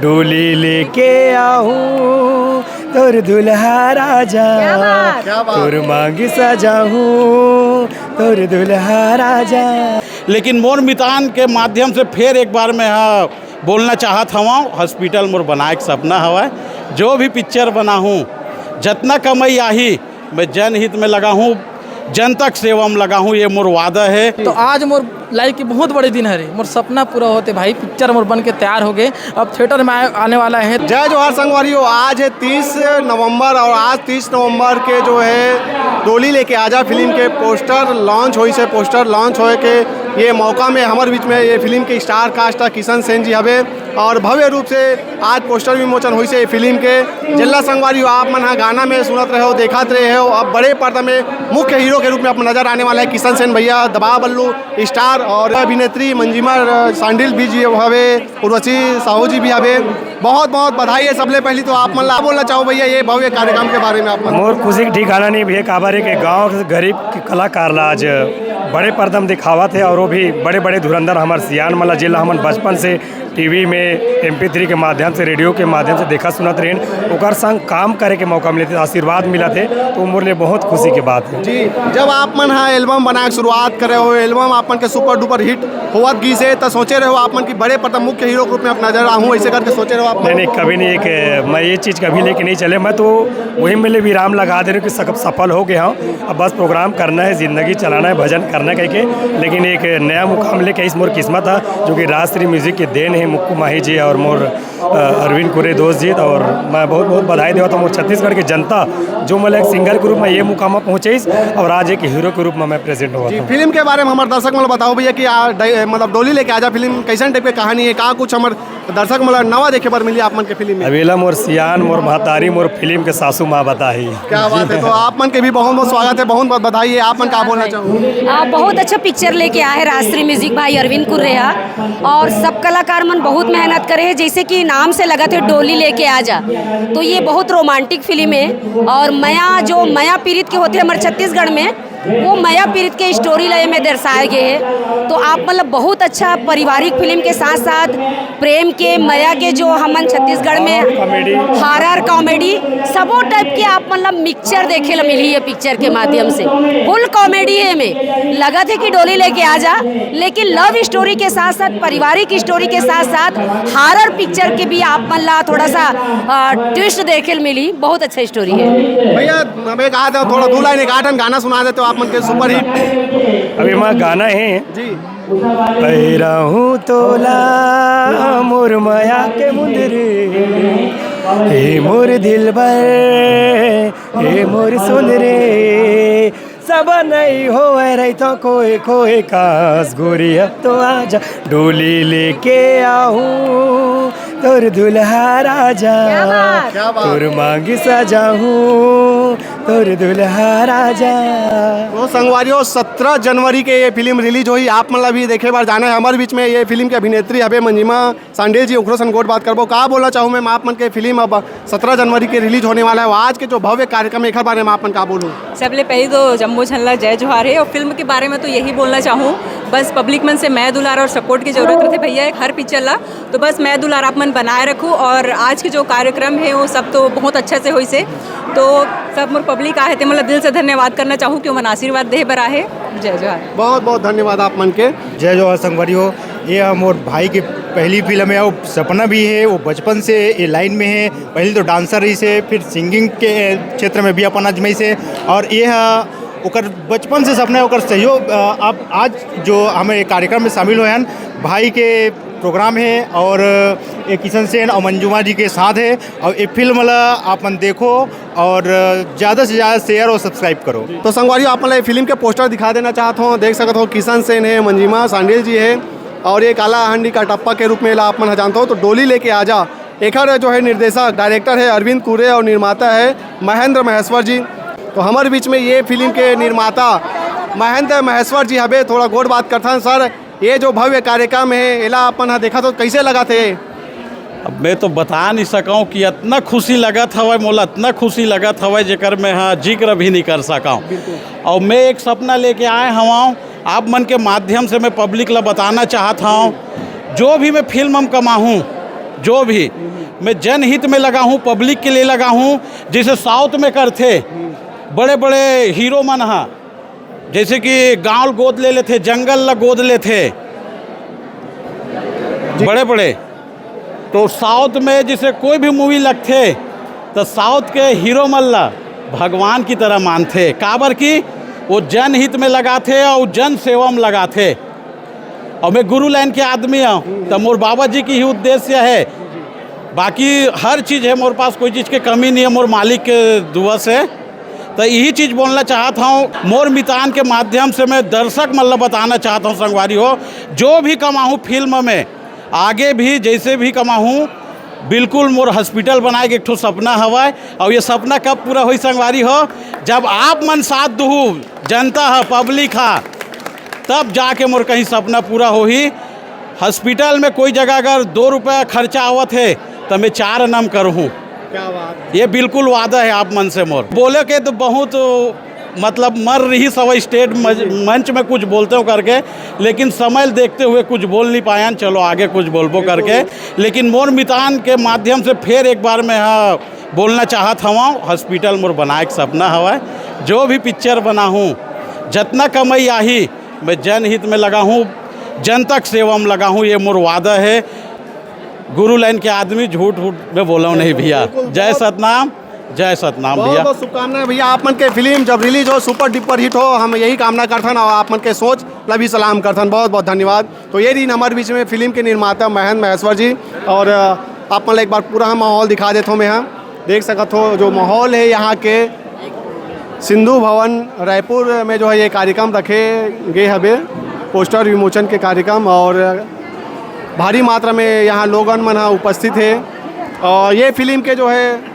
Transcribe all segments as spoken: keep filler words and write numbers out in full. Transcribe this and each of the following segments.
डोली लेके आहूँ तोर दुल्हा राजा, क्या बात? तोर मांग सजाहूँ तोर दुल्हा राजा। लेकिन मोर मितान के माध्यम से फिर एक बार मैं हा बोलना चाहत हवं, हॉस्पिटल मोर बनाए के सपना हवय। जो भी पिक्चर बनाहूँ, जतना कमाई आही, मैं जनहित में लगाहूँ, जनता के सेवा में लगाहूँ, ये मोर वादा है। तो आज मोर लाइफ के बहुत बड़े दिन हरे, मोर सपना पूरा होते भाई, पिक्चर मोर बन के तैयार हो गए, अब थिएटर में आए, आने वाला है। जय जोहार संगवारी हो, आज है तीस नवंबर और आज तीस नवंबर के जो है डोली लेके आजा फिल्म के पोस्टर लॉन्च होइस है। पोस्टर लॉन्च होए के ये मौका में हमर बीच में ये फिल्म के स्टार कास्ट किशन सेन जी हवे और भव्य रूप से आज पोस्टर विमोचन होइस है ये फिल्म के। जेला संगवारी हो, आप मन हा गाना में सुनत रहे हो, देखत रहे हो, अब बड़े पर्दा में मुख्य हीरो के रूप में आप नजर आने वाला है किशन सेन भैया, दबा बल्लू स्टार और अभिनेत्री मंजिमा, अ, सांडिल भी जी हवे, उर्वशी साहू जी भी हवे। बहुत बहुत बधाई है। सबले पहली तो आप मन ला बोलना चाहूँ भैया ये भव्य कार्यक्रम के बारे में आप मन। मोर खुशी के ठिकाना नहीं भैया, काबर एक गांव के गरीब के कलाकार ला आज बड़े पर्दा में दिखावत है और वो भी बड़े बड़े धुरंधर हमर सियान मन ला, जेला हमन बचपन से टीवी में एमपी थ्री के माध्यम से, रेडियो के माध्यम से देखत सुनत रहेन, ओकर संग काम करे के मौका मिलत हे, आशीर्वाद मिलत हे, तो मोर लिए बहुत खुशी के बात है। जी, जब आप मन हा एल्बम बनाए के शुरुआत करे हो, एल्बम आप मन के सुपर डुपर हिट होवत गिस है, तो सोचे रहे हो आप मन की बड़े पर्दा मुख्य हीरो के रूप में आप नजर आहूँ, ऐसे करके सोचे रहे हो आप? नहीं नहीं, कभी नहीं। एक मैं ये चीज़ कभी लेके नहीं चले। मैं तो वही में ले विराम लगा दे रहे कि सब सफल हो गया हूँ, अब बस प्रोग्राम करना है, जिंदगी चलाना है, भजन करना है कह के। लेकिन एक नया मुकाम लेके इस मोर किस्मत है, जो कि राजश्री म्यूजिक के देन है, मुक्कू माही जी और मोर, अ, अरविंद कुरे दोस्त जी। और मैं बहुत बहुत बधाई देवत हूँ मोर छत्तीसगढ़ के जनता, जो मतलब एक सिंगर के रूप में ये मुकाम में पहुँचे और आज एक हीरो के रूप में मैं प्रेजेंट हुआ जी, था। फिल्म के बारे में हमारे दर्शक मन ला बताओ भैया कि आ, डाइ- मतलब डोली लेके आजा फिल्म कैसन टाइप के कहानी है, का कुछ हमारे दर्शक मन ला नवा देखे बर मिली आप मन के फिल्म में? अबेला मोर सियान, मोर महतारी, मोर फिल्म के सासू माँ बताही। क्या बात है, तो आप मन के भी बहुत बहुत स्वागत है, बहुत बहुत बधाई है। आप मन का बोलना चाहूँ? आ, बहुत अच्छा पिक्चर लेके आए हैं राजश्री म्यूजिक भाई अरविंद कुर्रेहा, और सब कलाकार मन बहुत मेहनत करे हैं। जैसे कि नाम से लगत है डोली लेके आ जा, तो ये बहुत रोमांटिक फिल्म है और मया, जो मया पीरित के होते हैं हमारे छत्तीसगढ़ में, वो मया पीरित के स्टोरी लाइन में दर्शाए गए हैं। तो आप मतलब बहुत अच्छा पारिवारिक फिल्म के साथ साथ प्रेम के, मया के, जो हमन छत्तीसगढ़ में हॉरर कॉमेडी, सबो टाइप के आप मतलब मिक्सचर देखे ला मिली है पिक्चर के माध्यम से। फुल कॉमेडी है में लगत है कि डोली लेके आ जा, लेकिन लव स्टोरी के साथ साथ, पारिवारिक स्टोरी के साथ साथ हॉरर पिक्चर के भी आप मन ला थोड़ा सा ट्विस्ट देखे ला मिली। बहुत अच्छा स्टोरी है। भैया, हमें कहा था थोड़ा दो लाइन एक आठ गाना सुना देते हो आप मन के सुपर हिट। अभी मैं गाना है जी। पैराहूँ तोला मोर मया के मुंदरी, हे मोर दिलबर, हे मोर सुंदरी, सब नहीं होवे रही तो कोई कोई कास गोरी, अब तो आजा डोली लेके आहूँ तोर दुल्हा राजा, क्या बात? तोर मांग सजाहूँ तोर दुल्हा राजा। तो संगवारियों, सत्रह जनवरी के ये फिल्म रिलीज होही, आप मन ला भी देखे बर जाना है। हमारे बीच में ये फिल्म के अभिनेत्री हबे मंजिमा सांडेल जी, ओकरो सन गोठ बात करबो। का बोलना चाहूँ मैम, आप मन के फिल्म अब सत्रह जनवरी के रिलीज होने वाला है, आज के जो भव्य कार्यक्रम है, एकर बारे में आप मन का बोलूँ? सबले पहले तो जम्मो झन ला जय जोहार है और फिल्म के बारे में तो यही बोलना चाहूँ, बस पब्लिक मन से मया दुलार और सपोर्ट की जरूरत रहते भैया, एक हर पिक्चर ला। तो बस मया दुलार आप मन बनाए रखू और आज के जो कार्यक्रम है वो सब तो बहुत अच्छा से होइस हे। तो सब मोर पब्लिक आहे ते मन ला दिल से धन्यवाद करना चाहूँ कि ओमन आशीर्वाद दे बर आहे। जय जोहार। बहुत बहुत धन्यवाद आप मन के। जय जोहार संगवारी हो, ये हम और भाई की पहली फिल्म है, वो सपना भी है, वो बचपन से ये लाइन में है। पहले तो डांसर रहिस हे, फिर सिंगिंग के क्षेत्र में भी अपन आजमाइस हे और ये ह ओकर बचपन से सपना है, ओकर सहयोग, अ, आप आज जो हमें कार्यक्रम में शामिल हुए हैं, भाई के प्रोग्राम है और ये किशन सेन और मंजुमा जी के साथ है और ये फिल्म ला आप मन देखो और ज़्यादा से ज़्यादा शेयर और सब्सक्राइब करो। तो संगवारी, आप मन ला ये फिल्म के पोस्टर दिखा देना चाहत हो, देख सकत हो किशन सेन है, मंजिमा सांडेल जी है और ये काला हंडी का टप्पा के रूप में ला आप मन ह जानत हो। तो डोली लेके आजा, एकर जो है निर्देशक डायरेक्टर है अरविंद कुरे और निर्माता है महेंद्र महेश्वर जी। तो हमारे बीच में ये फिल्म के निर्माता महेंद्र महेश्वर जी हबे, थोड़ा गोठ बात करथन। सर, ये जो भव्य कार्यक्रम है, एला अपन ह देखत हो, कैसे लगत हे? अब मैं तो बता नहीं सकूँ कि इतना खुशी लगत हवय, मोला इतना खुशी लगत हवय, जेकर मैं हाँ जिक्र भी नहीं कर सकूँ। और मैं एक सपना लेके आए हवं, आप मन के माध्यम से मैं पब्लिक ला बताना चाहत हूँ, जो भी मैं फिल्म हम कमाहूँ, जो भी, मैं जनहित में लगा हूँ, पब्लिक के लिए लगा हूँ। जैसे साउथ में करथे बड़े बड़े हीरो मन हा, जैसे कि गांव गोद ले लेथे, जंगल ला गोद लेथे बड़े बड़े। तो साउथ में जैसे कोई भी मूवी लगथे तो साउथ के हीरो मन ला भगवान की तरह मानथे, काबर कि वो जनहित में लगाथे और जन सेवा में लगाथे। और मैं गुरु लाइन के आदमी हूँ, तो मोर बाबा जी की ही उद्देश्य है। बाकी हर चीज़ है मोर पास, कोई चीज़ के कमी नहीं है, मोर मालिक के दुआ से। तो यही चीज़ बोलना चाहत हूँ, मोर मितान के माध्यम से मैं दर्शक मन ला बताना चाहत हूँ संगवारी हो, जो भी कमाहूँ फिल्म में, आगे भी जैसे भी कमाहूँ, बिल्कुल मोर हॉस्पिटल बनाए के एक ठो सपना हवय। और ये सपना कब पूरा होई संगवारी हो? जब आप मन साथ दुहू, जनता ह, पब्लिक ह, तब जाके मोर कहीं सपना पूरा होही। हॉस्पिटल में कोई जगह अगर दो रुपया खर्चा आवत है तो मैं चार अना म करहूँ। क्या बात। ये बिल्कुल वादा है आप मन से मोर। बोले के तो बहुत, मतलब, मर रही सवय स्टेज मंच में कुछ बोलते हो करके, लेकिन समय देखते हुए कुछ बोल नहीं पायन। चलो आगे कुछ बोलबो करके, लेकिन मोर मितान के माध्यम से फिर एक बार मैं, हाँ, बोलना चाहत हवं, हॉस्पिटल मोर बनाए के सपना हवय। जो भी पिक्चर बनाहूँ, जतना कमाई आही, मैं जनहित में लगाहूँ, जनता के सेवा में लगाहूँ, ये मोर वादा है। गुरु लाइन के आदमी झूठ झूठ में बोलो नहीं भैया। बिल्कुल, जय बहुत सतनाम, जय सतनाम बहुत भैया। बहुत शुभकामनाएं भैया, आप मन के फिल्म जब रिलीज हो, सुपर डुपर हिट हो, हम यही कामना करथन और आप मन के सोच ला भी सलाम करथन। बहुत बहुत धन्यवाद। तो ये रही हमारे बीच में फिल्म के निर्माता महेंद्र महेश्वर जी। और अ, आप मन ला एक बार पूरा हम माहौल दिखा देता हूँ मैं यहाँ। देख सकत हो जो माहौल है यहाँ के सिंधु भवन रायपुर में जो है ये कार्यक्रम रखे गए हवे, पोस्टर विमोचन के कार्यक्रम, और भारी मात्रा में यहाँ लोगन मन ह उपस्थित है। और ये फिल्म के जो है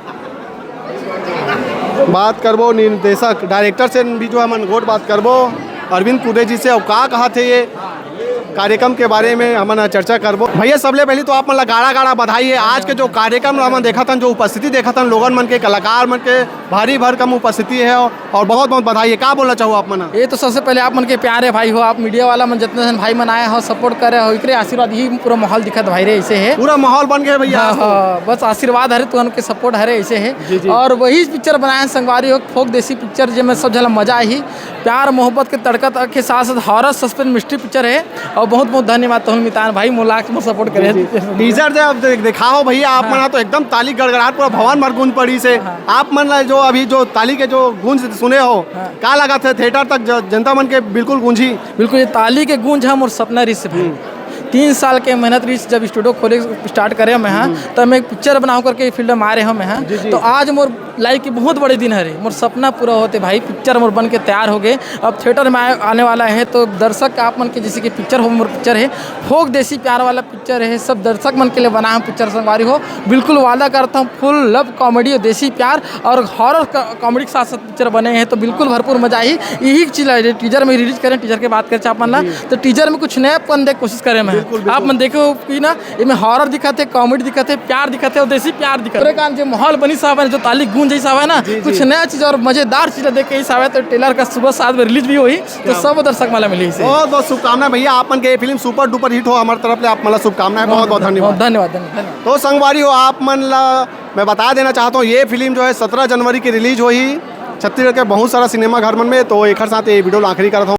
बात करबो निर्देशक, डायरेक्टर से भी जो हमन गोठ बात करबो अरविंद कुर्रे जी से, और का कहा थे ये कार्यक्रम के बारे में हमन चर्चा करबो। भैया, सबले पहले तो आप मन ला गाड़ा गाड़ा बधाई है। आज के जो कार्यक्रम ला हमन देखत हन, जो उपस्थिति देखत हन, लोगन मन के, कलाकार मन के भारी भरकम उपस्थिति है और बहुत बहुत बधाई है। का बोलना चाहो आप मन? ये तो सबसे पहले आप मन के प्यार है भाई हो, आप मीडिया वाला मन जितने जन भाई मन आए हो, सपोर्ट करे हो, एकरे आशीर्वाद ही पूरा माहौल दिखत भाई रे, ऐसे है। पूरा माहौल बन गया भैया हाँ, आपको? हाँ, बस आशीर्वाद हरे, तुमन के सपोर्ट हरे, ऐसे है। जी, जी। और वही पिक्चर बनाए हैं संगवारी हो, फोक देसी पिक्चर, जेमे सब झला मजा आही। प्यार मोहब्बत के तड़का के साथ साथ हॉरर सस्पेंस मिस्ट्री पिक्चर है। और बहुत बहुत धन्यवाद तोहन मितान भाई, मोला के मोर सपोर्ट करे। जी, जी। टीजर जब दे-, दिखाओ भैया, आप हाँ। मन तो एकदम ताली गड़गड़ाट, पूरा भवन भर गूंज पड़ी से। हाँ। आप मन ला जो अभी जो ताली के जो गूंज सुने हो, हाँ। का लगा थे थिएटर तक ज-, जनता मन के बिल्कुल गूंजी? बिल्कुल, ये ताली के गूंज हम और सपना रिस भाई। हम्म। तीन साल के मेहनत रिस, जब स्टूडियो खोले स्टार्ट करे हम यहाँ, हम्म। तब मैं एक पिक्चर बनाओ करके फील्ड में आ रहे हम यहाँ। जी, जी। तो आज मोर लाइफ के बहुत बड़े दिन हरे, मोर सपना पूरा होते भाई, पिक्चर मोर बन के तैयार हो गए। अब थिएटर में आए, आने वाला है, तो दर्शक आप मन के जैसे कि पिक्चर हो, मोर पिक्चर है, फोक देसी प्यार वाला पिक्चर है, सब दर्शक मन के लिए बना हम पिक्चर संगवारी हो। बिल्कुल वादा करता हूँ, फुल लव कॉमेडी और देसी प्यार और हॉरर कॉमेडी के साथ साथ पिक्चर बने हैं, तो बिल्कुल भरपूर मजा आई। यही चीज है, टीजर में रिलीज करें, टीजर के बात करें आप मन ला, तो टीजर में कुछ नयापन देख कोशिश करें मैं। बिल्कुल, बिल्कुल। आप मन देखे हो कि ना, इमे हॉरर दिखत हे, कॉमेडी दिखत हे, प्यार दिखत हे और देसी प्यार दिखत हे। पूरे काम जे माहौल बनी साहब है, जो ताली गूंज जैसा है ना, जी, कुछ जी। नया चीज और मजेदार चीज देख के ही साहब है, तो ट्रेलर का सुबह सात बजे रिलीज भी होई, तो क्या सब दर्शक मन ला मिली से। बहुत बहुत शुभकामनाएं भैया, आप मन के ये फिल्म सुपर डुपर हिट हो, हमारे तरफ से आप मन ला शुभकामनाएं, बहुत बहुत धन्यवाद। धन्यवाद, धन्यवाद। तो संगवारी हो, आप मन ला मैं बता देना चाहता हूँ, ये फिल्म जो है सत्रह जनवरी की रिलीज होही छत्तीसगढ़ के बहुत सारा सिनेमा घर मन में, तो एकर साथ ये वीडियो ला आखिरी करत हूँ।